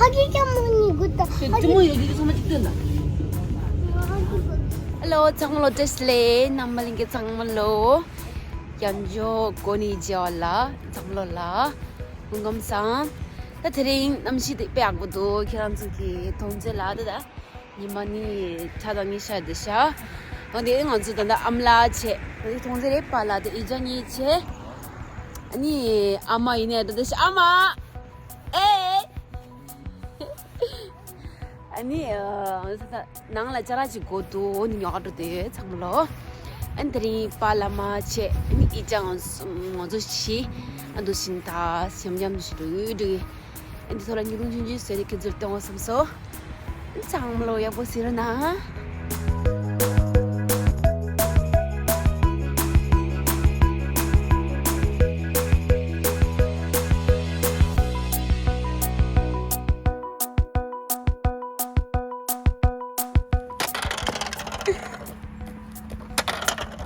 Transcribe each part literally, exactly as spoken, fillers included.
ཨ་ཀི་ཀ་མོ་ནི་གུ་ཏ། ཨ་ཀི་ཀ་མོ་ཡོད་དུས་ཚང་མ་གཅིག་སྟོན་དང་། ཧེ་ལོ་ཚང་མ་ལོ། བཀྲ་ཤིས་བདེ་ལེགས། རྣམ་པ་ལྷན་རྒྱས་ཚང་མ་ལོ། ཡང་ཇོ་གོ་ནི་ཇེ་བ་ལ་ཚང་མ་ལོ་ལ། སྐུ་ཁམས་བཟང་། ད་དེ་རིང་གནམ་གཤིས་དེ་དཔེ་ཡག་པོ་འདུག་ཁྱེད་རང་ཚོ་གི་མཐོང་ཚད་ལ་ད་ད། ཉི་མ་ནི་ཁྲ་དང་ཉི་ཤར་དེ་ཤ། འོ་དེ་ང་ཚོ་ད་ལྟ་ཨམ་ལགས་བྱས། ད་དེ་མཐོང་ཚད་རེད་པཱ་ལགས་དེ་ཨི་ཅག་གཉིས་བྱས། ཨ་ནི་ཨ་མ་ཡིན་ནས་ད་དེ་ཤ་ཨ་མ། ཨེ། ཨ་ནི་ང་ཚོ་ད་ནང་ལ་ཅ་ལག་ཅིག་དགོས་འདུག་འོ་ནི་ཉོ་ག་འགྲོ་དེ་ཚང་མ་ལོ། ཨ་ནི་དེ་རིང་པཱ་ལགས་མ་བྱས། ཨ་ནི་ཨི་ཅག་ང་ཚོ་ང་ཚོ་བཞི། ཨ་འདུག་བཞིན་ད་འཆམ་འཆམ་འདུག་བཞིན་འགྲོ་ཡོད་འགྲོ་ཡོད། འདི་ཚོ་ལ་ཉུང་ཉུང་ཆུང་ཆུང་བཟོས་ཏེ་ཁྱེད་ཚོར་སྟོན་དགོས་བསམ་སོང་། ཚང་མ་ལོ་ཡག་པོ་ཟེར་རོགས་གནང་།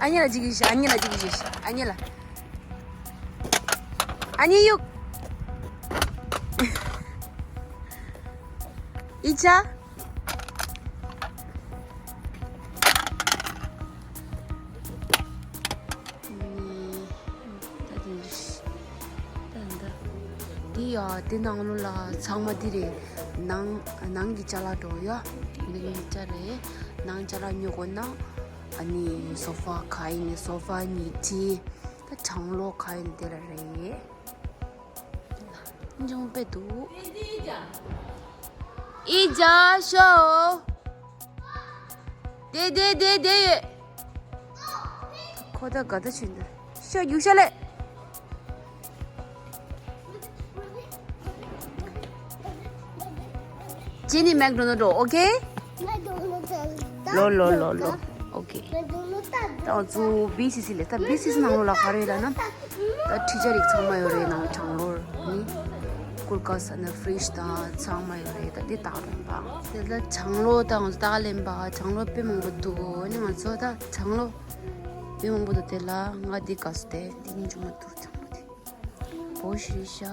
ཨ་ཉེ་ལ་ཅིག་གིས་ཤ། ཨ་ཉེ་ལ་ཅིག་གིས་ཤ། ཨ་ཉེ་ལ། ཨ་ནི་ཡུག་ཨི་ཅག་འདི་ཡ་འདི་ནང་ལོགས་ལ་ཚང་མ་འདི་རེད། ནང་ནང་གི་ཅ་ལག་འགྲོ་ཡ། འདི་ནི་ཅ་རེད། ནང་ཅ་ལག་ཉོ་དགོས་ན། ཨ་ནི་སོ་ཕ་ག་ཡིན་ནི་སོ་ཕ་ཉལ་ཁྲི། ད་གྲང་གློག་ག་ཡིན་དེ་ལ་རེད། འཇོང་པོ་འདུག་ཨི་ཅག་ཤོ། དེ་དེ་དེ་དེ་ཡོད། ཁོ་ད་ག་ད་ཆུན་ད་ཤོ་རྒྱུག་ཤ་ལེ། ཅི་ནི་མེག་ཌོ་ནལ་འགྲོ། ཨོ་ཁེ། ལོ་ལོ་ལོ་ལོ། ཨོ་ཁེ། ད་ང་ཚོ་བི་སི་སི་ལས། ད་བི་སི་སི་ནང་ལོགས་ལ་ག་རེ་ཡོད་ལབ་ན། ད་འཕྲུལ་ཆས་རིགས་ཚང་མ་ཡོད་རེད། ནང་གྲང་གློག་ནི། ཀུལ་ཀ་ས་ན་ཕི་རིཇ་དང་ཚང་མ་ཡོད་རེད། ད་འདི་སྟག་ལེན་པ། དེ་ལ་གྲང་གློག་དང་སྟག་ལེན་པ། གྲང་གློག་དཔེ་མང་པོ་འདུག་ནི་ང་ཚོ་ད་གྲང་གློག་དཔེ་མང་པོ་འདུག་དེ་ལ་ང་འདི་དགའ་སོ། དེ་འདི་ཉིན་ཆུང་མ་འདུག་གྲང་གློག་དེ། བོ་ཤི་ཤ།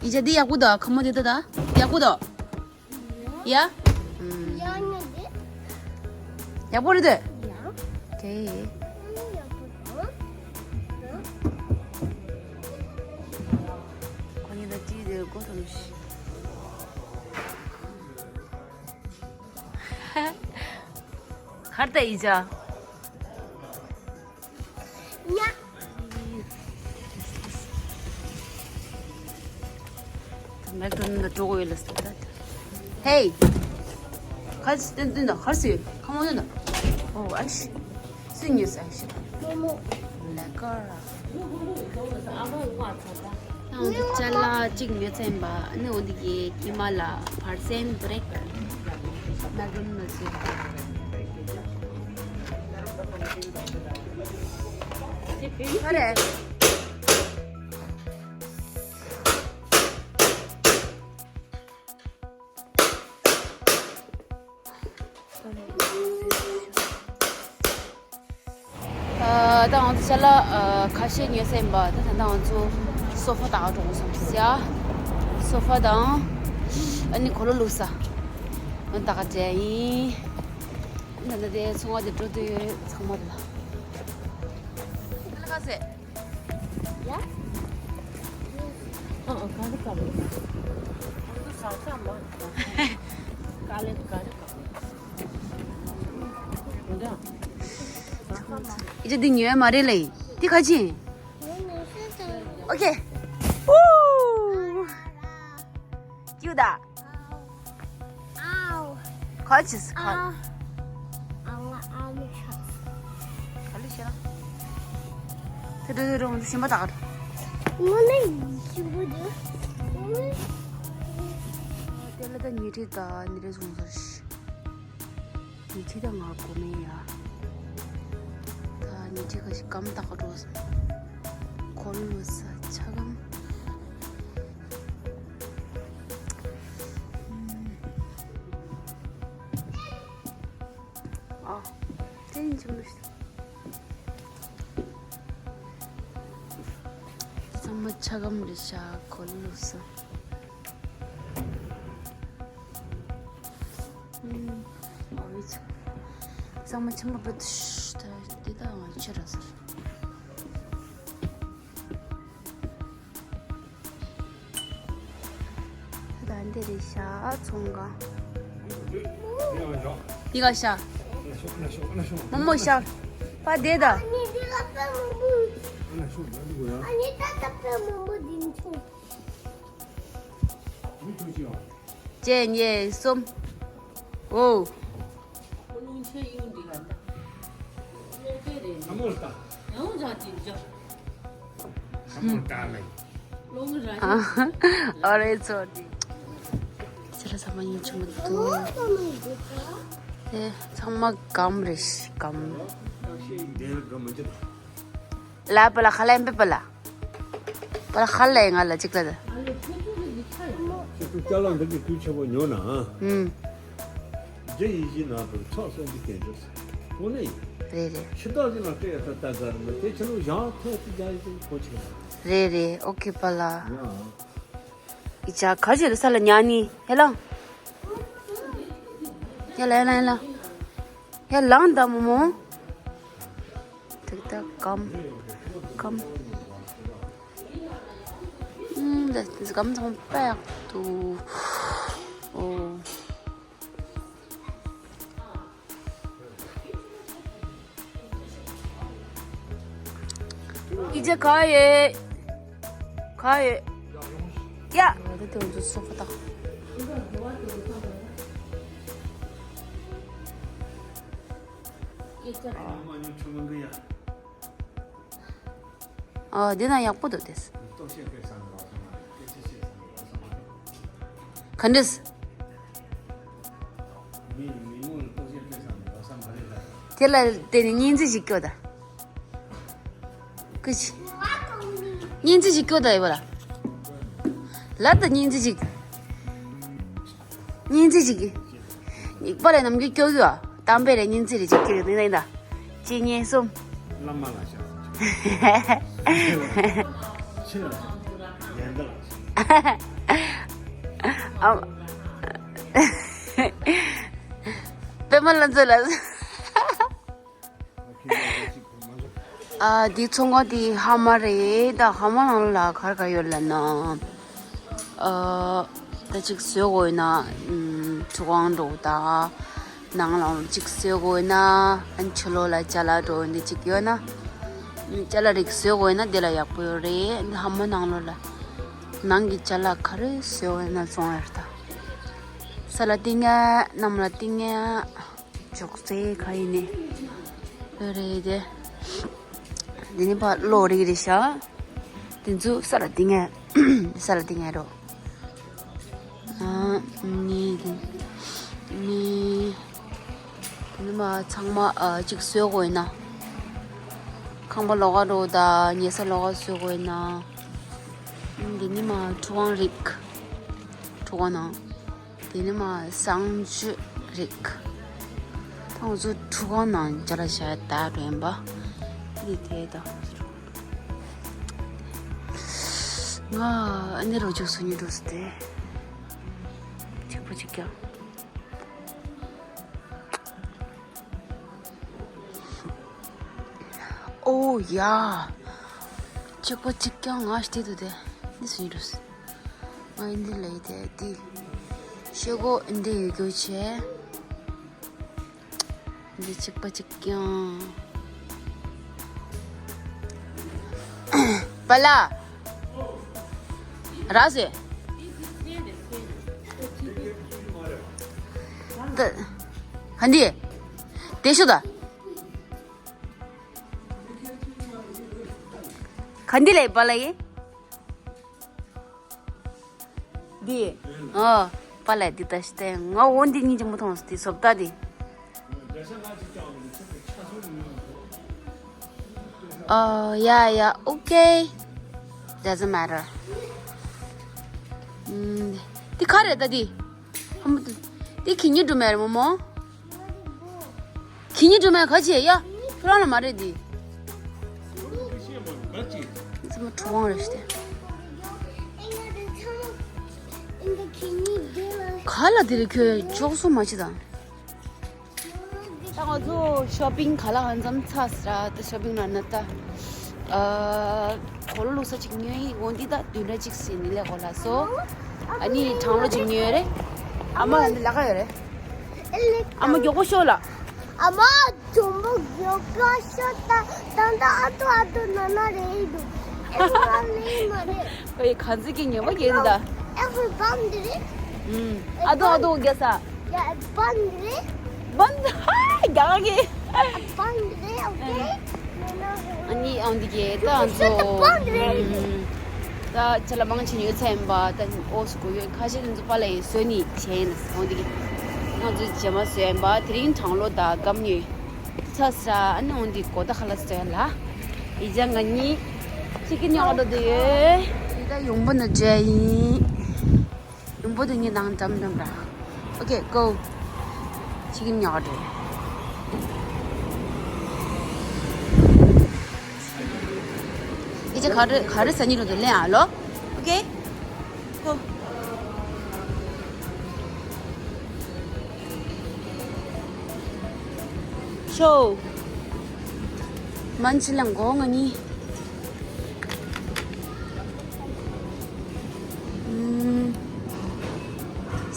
ཨི་ཅག་འདི་ཡག་པོ་འདུག་ཁ་མོ་དེ་ད་ད་ཡག་པོ་འདུག་ཡ། ཨུམ། ཡག་པོ་རེད་དེ། ཨོ་ཁེ། ཁོ་གཉིས་ད་ཅི་དེ་གོ་ཐུབ་ཤི། གར་ད་ཨི་ཅག་མེག་ཌོ་ནལ་འགྲོ་དགོས་ཡོད་ལ་སྟེ། ཧེ། ག་རེ་སྟོན་སྟོན་དང་། ག་རེ་ཟེར། ཁ་མོ་སྟོན་དང་། ཨོ་ཨ་ཤི། སུས་ཉོས་ཟེར་ཨ་ཤི། ལེ་ཀར། ཨ་འདི་ཅ་ལག་གཅིག་ཉོས་ཚར་ཡིན་པ། ཨ་ནི་འོ་འདི་གི་ཉི་མ་ལ་བར་སེན་བྷི་རེག་མེག་ཌོ་ནལ་ཟེར། ག་རེ། ད་ང་ཚོ་ཅ་ལག་ཁ་ཤས་ཉོས་ཚར་ཡིན་པ། ད་ད་ང་ཚོ་སོ་ཕ་ལྟ་ག་འགྲོ་དགོས་བསམ་སོང་ཡ། སོ་ཕ་དང་ཨ་ནི་གོས་ལོག་བླུགས་ས་ལྟ་ག་འགྲོ་ཡིན། ད་ད་དེ་ཚོང་བ་དེ་འགྲོ་འདོད་ཡོད་ཚང་མ་དེ་ལ། དེ་ལ་ཁ་ཟས། ཡ། ཨ་ཨ་ག་རེ་ག་རེ། ཁོ་ཚོ་ཟ་ས་མ། དཀའ་ལས་ག་རེ་ག་རེ། འདི་འདྲ། ཟ་ས་མ། ཨི་ཅག་འདི་ཉོས་མ་རེད་ལེ། འདི་ག་ཅི། ཨོ་ཁེ། ཨུ། ཀྱུ་ད། Ow. ག་ཅི་ཟེར་ག། Ow. Ow, ow, my chest. ག་ལེ་ཤེས་ན། དེ་འགྲོ་དེ་འགྲོ་ང་ཚོ་ཞིམ་པ་ད་ག་འགྲོ། ངོ་ནས་ཞིམ་པོ་འདུག་དེ་ལ་ད་ཉལ་ཁྲི་ད་ཉལ་ཁྲི་བཟུང་ཚར་ཤི། ཉལ་ཁྲི་ད་ང་གོ་མེད་ཡ། ད་ཉལ་ཁྲི་ག་ཞིག་སྐམ་ད་ག་འགྲོ་སོང་། གོ་ལོ་ས་ཆ་གམ། ཨ། ཅན་ཅུང་ལུ་ཤི། མ་ཆ་གམ་རེད་ཤག་གོ་ལུགས་སུ། ཨུམ། ཨོ་རེད། གཙང་མ་ཆེན་པོ་བུད་ཤ་ད་འདི་ད་ང་ཆེ་ར་ཟེར། ད་འདི་རེད་ཤག་ཚོང་ཁང་། འདི་ག་ཤག་མོ་མོ་ཤག་པ་དེ་ད། གཅིག་གཉིས་གསུམ། འོ། ཨ་རེ་ཚོ་འདི། ཁྱེད་རང་ཚང་མ་ཡིན་ཆུང་མི་འདུག་དེ་ཚང་མ་སྒམ་རེད་ཤག་སྒམ། ལ་པ་ལ་ཁ་ལ་ཡིན་པའི་པ་ལ། པ་ལ་ཁ་ལ་ཡིན་ང་ལ་གཅིག་ལ་དེ། ཁྱེད་ཚོ་ཅ་ལག་འདི་གི་དུས་ཆེ་བོ་ཉོ་ན་ཨ། ཨུམ། རྒྱ་ཡིད་བཞིན་ནག་པོར་ཚོགས་གསོག་འདི་གན་འགྲོ་ཟེར། དངོས་གནས་ཡིན། རེད་རེད། ཕྱི་ཐག་ཅིག་ལ་སྤྲད་ཡ་ད་ལྟ་གར་མི་དེ་ཕྱི་ལོ་ཞག་ཐོག་ཅིག་རྒྱ་ཡིད་བཞིན་གོ་ཆེ་བ། རེད་རེད། ཨོ་ཁེ་པ་ལ། ཡ། ཨི་ཅག་ག་ཅི་རེད་ས་ལ་ཉ་ནི་ཧེ་ལང་། ཡ་ལ་ཡ་ལ་ཡ་ལ། ཡ་ལང་ད་མོ་མོ། ཏག་ཏག་སྒམ། སྒམ། ཨུམ། ད་སྒམ་ཚང་པ་ཡག་འདུག་འོ། ཨི་ཅག་ག་ཡོད། ག་ཡོད། ཡ། ད་དེ་འདུག་སོ་ཕ་ཏག་ཨ། འདི་ན་ཡག་པོ་འདུག་དེས། ག་འདྲས། དེ་ལ་བརྟེན་ནས་སྙིང་རྗེ་ཞིག་སྐྱོ་ད། ཀུ་ཅི། སྙིང་རྗེ་ཞིག་སྐྱོ་ད་ཡོད་པ་ལ། ལ་ད་སྙིང་རྗེ་ཞིག་སྙིང་རྗེ་ཞིག་སྙིགས་པ་ལས་ནམ་རྒྱུན་སྐྱོ་གི་བ། གཏམ་དཔེ་རེད། སྙིང་རྗེ་རེད་ཅིག་སྐྱོ་གི་ནི་ཡིན་ད། གཅིག་གཉིས་གསུམ། བླ་མ་ལ་ཤག་ཕྱི་ལ་ཤག་ཡན་ད་ལ་ཤག་ཨ། པད་མ་ལ་མཛོད་ལ། ཨ། འདི་ཚོང་ཁང་འདི་ཧ་མ་རེད། ད་ཧ་མ་ནང་ལ་ག་རེ་ག་རེ་ཡོད་ལབ་ན། ཨ། ད་ཅིག་བཟོས་དགོས་ན། ཨུམ། ཁྲུས་ཁང་འགྲོ་ད། ནང་ལ་ཅིག་བཟོས་དགོས་ན། ཨ་ནི་ཕྱི་ལོགས་ལ་ཅ་ལག་འགྲོ་འདི་ཅིག་ཡོད་ན། ཨུམ། ཅ་ལག་རིགས་བཟོས་དགོས་ན་འདི་ལ་ཡག་པོ་ཡོད་རེད། འདི་ཧ་མ་ནང་ལོགས་ལ། ནང་གི་ཅ་ལག་ག་རེ་བཟོས་དགོས་ན་བཙོང་ཡོད་ད། ས་ལ་ཏིང་ངེ་གནམ་ལ་ཏིང་ངེ། ཅོག་ཙེ་ག་ཡིན་ནི། ཨོ་རེད་དེ། འདི་ནི་ཕར་གློག་རིག་རེད་ཤག་འདི་ཚོ་ས་ལ་ཏིང་ངེ། ས་ལ་ཏིང་ངེ་རོ། ཨ། ནི་འདི། ནི། འདི་ནི་མ་ཚང་མ་ཨ་གཅིག་བཟོས་དགོས་ན། ཁང་པ་ལོགས་ཀ་འགྲོ་ད་ཉལ་ས་ལོགས་ཀ་བཟོས་དགོས་ན། འདི་ནི་མ་ཁྲུས་ཁང་རིག་ཁྲུས་ཁང་ནང་། དེ་ནས་མ་གསང་སྤྱོད་རིག་ད་ང་ཚོ་ཁྲུས་ཁང་ནང་ཅ་ལག་བཞག་ཡ་ད་འགྲོ་ཡིན་པ། འདི་དེ་ད། ང་ཨ་ནེ་རོ་ཅུག་སུ་ཉི་འགྲོ་སུ་དེ། གཅིག་པོ་གཅིག་རྐྱང་། ཨོ་ཡ། གཅིག་པོ་གཅིག་རྐྱང་ང་ཞིག་དེ་འདུག་དེ། འདི་སུ་ཡིན་འགྲོ་སུ། ང་ཡིན་འདི་ལ་ཡི་དེ་འདི། ཤེལ་སྒོ་འདི་ཡོད་རྒྱུ་བྱས། འདི་གཅིག་པ་གཅིག་རྐྱང་། པ་ལ། ར་ཟེ། ད། ག་འདི། དེ་ཤོད་ད། ག་འདི་ལ་ཡི་པ་ལ་ཡི། འདི། ཨ། པ་ལ་འདི་ལྟ་ཞིག་སྟེ་ང་འོ་འདི་སྙིང་རྗེ་མོ་མཐོང་སོང་འདི་བཟོ་ལྟ་འདི། ཨ། ཡ་ཡ། ཨོ་ཀེ། Doesn't matter. ཨུམ། འདི་ག་རེད་ད་འདི། ཧམ། འདི་གི་ཉི་སྒྲོན་མེ་རེད་མོ་མོ། གི་ཉི་སྒྲོན་མེ་ག་ཅི་ཡ། ཁྱོད་རང་ལ་མ་རེད་འདི། ཚང་མ་ཁྲུས་ཁང་རེད་ཤག་སྟེ། ག་ལ་དེ་རེད། ཁྱོད་ཅོག་སོ་མ་བྱེད་དང་། ད་ང་ཚོ་ཤོ་པིང་ག་ལ་གང་འཚམ་ཚར་སོང་ར། ད་ཤོ་པིང་ལ་ན་ད། ཨ། གོ་ལ་ལུག་ས་ཅིག་ཉོས་ཡིན། འོ་འདི་ད་བདུན་ཕྲག་གཅིག་ཟིན་ནི་ལས་གོ་ལ་སོ། ཨ་ནི་གྲང་ལོ་ཅིག་ཉོས་རེད། ཨ་མ་འདི་ལ་ཁ་ཡོད་རེད། ཨ་མ་མགྱོགས་པོ་ཤོག་ལ། ཨ་མ་དུམ་བུ་མགྱོགས་པོ་ཤོག་ད་ད་ད་ཨ་ཏོ་ཨ་ཏོ་ན་ན་རེད་འདུག་ཨེ་ཁུ་བམ་ནི་མ་རེད། ཨོ་ཡ་གང་ཚིག་གི་ཉོ་བ་གྱེན་ད། ཨེ་ཁུ་བམ་འདི་རེད། ཨུམ། ཨ་ཏོ་ཨ་ཏོ་རྒྱ་ས། ཡ་བམ་འདི་རེད། བམ་ཧ་རྒྱ་གི། བམ་འདི་རེད། ཨོ་ཁེ། ཨ་ནི་ཨང་འདི་གྱེ་ད་ཨང་ཚོ། བམ་འདི་རེད། ཨུམ། ད་ཆ་ལ་མང་ཆེ་ཉོས་ཚར་ཡིན་པ། ད་ཨོ་སི་གོ་ཡོད་ཁ་ཤས་དེ་ཚོ་པ་ལ་ཡི་བཟོས་ནི་བྱས་ཡིན་ན་ཨང་འདི་གྱེ། ང་ཚོ་རྗེས་མ་བཟོས་ཡིན་པ། དེ་རིང་གྲང་ལོ་ད་སྐམ་ཉོས། ཚ་ས་ཨ་ནི་འོན་ཏེ་གོ་ད་ཁ་ལ་སོ་ཡ་ལ། ཡི་ཅག་ང་གཉིས་ཅི་ཀི་ཉོག་འགྲོ་དུ་ཡོད། ཡི་ད་ཡོང་པོ་ན་འཇལ་ཡིན། ཡོང་པོ་དུ་ངའི་ནང་འགྲམ་འགྲམ་ར། ཨོ་ཀེ་གོ། ཅི་ཀི་ཉོག་འགྲོ། ཡི་ཅག་ག་རེ་ག་རེ་ཟ་ཉི་རུ་དུ་ལེན་ཨ་ལོ། ཨོ་ཀེ། ཀོ། ཤོ། མན་ཆི་ལ་མགོ་ང་གཉིས། ཨུམ།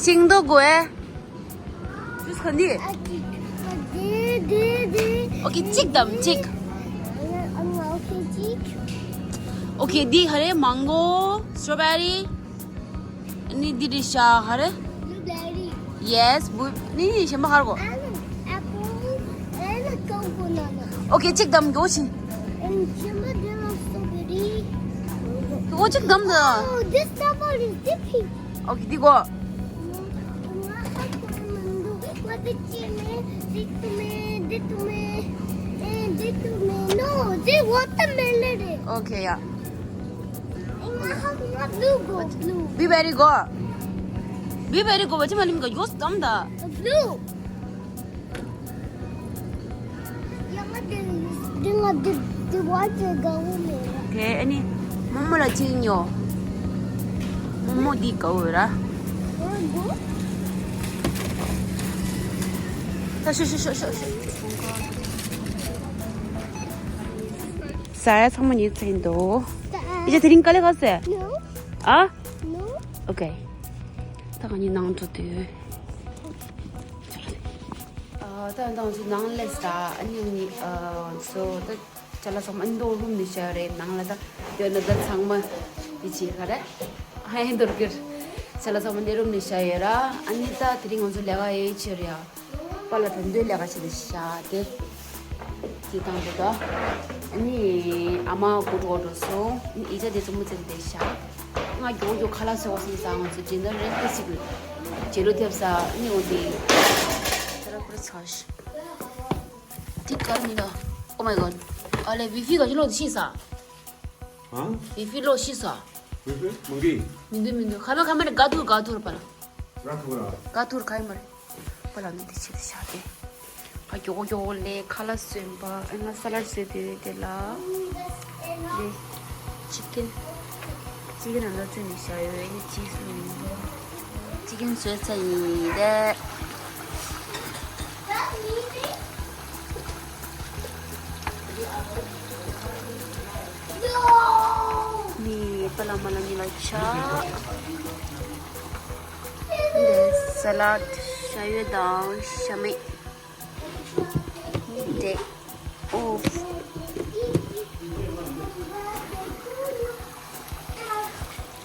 ཤིང་ཏོག་དགོས། ཇུས་ག་འདི། ཨ་ཅིག་ཨ་དེ་དེ་དེ། ཨོ་ཀེ་གཅིག་དམ་གཅིག་ཨ་ཨ་ཨོ་ཀེ་གཅིག་ཨོ་ཀེ་འདི་ག་རེ། མང་གོ། སི་ཊོ་བེ་རི། ནི་འདི་རི་ཤ་ཧ་རེ། Blueberry. Yes, bu- ནི་ཤེམ་པ་ཧར་གོ། And apple and a coconut. ཨོ་ཀེ་གཅིག་དམ་གྱོ་ཤིན། And ཤེམ་པ་there are strawberry. ཨོ་གཅིག་དམ་ད། Oh, this apple is dipping. ཨོ་ཀེ་འདི་གོ། ང་ཧ་གོ་མི་འདུག་ང་འདི་ཅི་མེད། འདི་ཏུ་མེད། འདི་ཏུ་མེད། འདི་ཏུ་མེད། No, this watermelon རེད། ཨོ་ཀེ་ཡ། ང་ཧ་གོ་ང་blue གོ blue. Be very good. Be very good. ཅི་མ་ལིམ་ག་ཡོས་དམ་ད། Blue. ཡང་ང་དེ་དེ་ང་དེ་དེ་བ་དེ་དགའ་བོ་མེད། ཨོ་ཀེ་ཨ་ནི་མོ་མོ་ལ་ཅི་ཉོ། མོ་མོ་འདི་དགའ་བོ་ར། ཨོ་འདུག་ད་ཤོ་ཤོ་ཤོ་ཤོ་ཤོ། ཟ་ཡ་ཚང་མ་ཉོས་ཚར་ཡིན་འདུག་ད་ཨ། ཨི་ཅག་དེ་རིང་དཀའ་ལས་ཁག་སེ། No. ཨ། No. ཨོ་ཀེ། ད་ང་གཉིས་ནང་འགྲོ་དུས། ཨ། ད་ང་ཚོ་ནང་སླེབས་ད། ཨ་ནི་ཨ་ནི་ཨ་སོ་ད་ཅ་ལག་ཚང་མ་ཨ་ནི་རུམ་ནས་བཞག་ཡོད་རེད། ནང་ལ་ད་ཡོད་ན་ད་ཚང་མ་དེ་བྱེད་ག་རེ། ཨ་ཧེ་འདོར་གྱུར། ཅ་ལག་ཚང་མ་ཨ་ནི་རུམ་ནས་བཞག་ཡོད་ར། ཨ་ནི་ད་དེ་རིང་ང་ཚོ་ལས་ཀ་ཡོད་ཆེ་རེད་ཡ། པཱ་ལགས་ད་འདོད་ལས་ཀ་བྱེད་དེ་བཞག་དེ། དེ་དང་དེ་ད། ཨ་ནི་ཨ་མ་གོ་འགྲོ་འགྲོ་སོང་། ཨ་ནི་ཨི་ཅག་དེ་ཚོ་མུ་ཚེ་དེ་བཞག་ང་མགྱོགས་མགྱོགས་ཁ་ལག་ཟ་དགོས་བསམ་ས། ང་ཚོ་ཇི་འདྲ་རེད་དེ་ཞིག་རྗེས་ལོ་ཐེབས་ས། ཨ་ནི་འོ་དེ། ད་ར་ཁོ་ར་ཚ་ཤི། དེ་གར་མི་འདུག Oh my god. ཨ་ལེ་ཝི་ཕི་ག་ཅི་ལོག་ཤི་ས། ཨ། ཝི་ཕི་ལོག་ཤི་ས། ཝི་ཕི་མང་གི། མི་འདུག་མི་འདུག་ཁ་མ་ཁ་མ་ནི་དགའ་ཐུར་དགའ་ཐུར་པ་ལ། ར་ཁ་མ་ར། དགའ་ཐུར་ཁ་ཡི་མ་རེད། པ་ལ་ནི་དེ་ཆེ་དེ་ཤ་དེ། ཨ་མགྱོགས་མགྱོགས་ལས་ཁ་ལག་སོན་པ། ཨ་ང་ས་ལར་སོན་དེ་དེ་ལ། དེ། ཅི་ཀན། ཅི་ཀན་ནང་ལ་བཙོས་ནས་བཞག་ཡོད། ཨ་ནི་ཅི་སོང་ཡིན། ཅི་ཀན་བཟོས་ཚར་ཡིན་དེ། ནི་པ་ལ་མ་ལ་ནི་ལ་ཆ། འདི་ས་ལད། ཤ་ཡོད་དང་ཤ་མེད། འདི་ཨོ།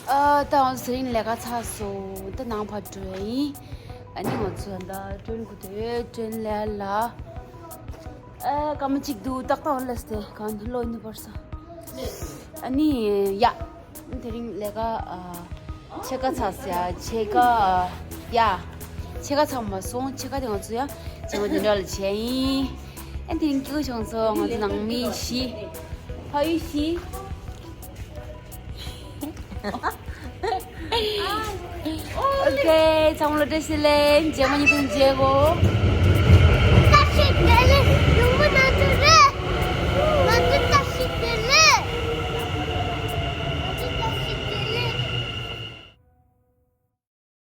ཨ། ད་ང་ཚོ་དེ་རིང་ལས་ཀ་ཚར་སོང་། ད་ནང་ཕར་འགྲོ་ཡ་ཡིན། ཨ་ནི་ང་ཚོ་ད་ཊེན་གུ་དེ་ཊེན་ལ་ལ། ཨ། སྐར་མ་གཅིག་འདུག་ཏག་ཏག་ལས་ཏེ་གང་ལོ་ནི་བར་ས། ཨ་ནི་ཡ། དེ་རིང་ལས་ཀ་ཨ། ཕྱེད་ཀ་ཚར་སོང་ཡ། ཕྱེད་ཀ་ཨ། ཡ། ཕྱེད་ཀ་ཚར་མ་སོང་། ཕྱེད་ཀ་དེ་ང་ཚོ་ཡ། ཕྱེད་ཀ་དེ་འདྲ་ལ་བྱས་ཡིན། ཨ་དེ་རིང་སྐྱིད་པོ་བྱུང་སོང་། ང་ཚོ་ནང་མི་བཞི། ཕ་ཡུལ་བཞི། ཨོ་ཁེ། ཚང་མ་ལ་བཀྲ་ཤིས་བདེ་ལེགས། རྗེས་མ་ཉིས་སྟོང་བརྒྱད་གོ།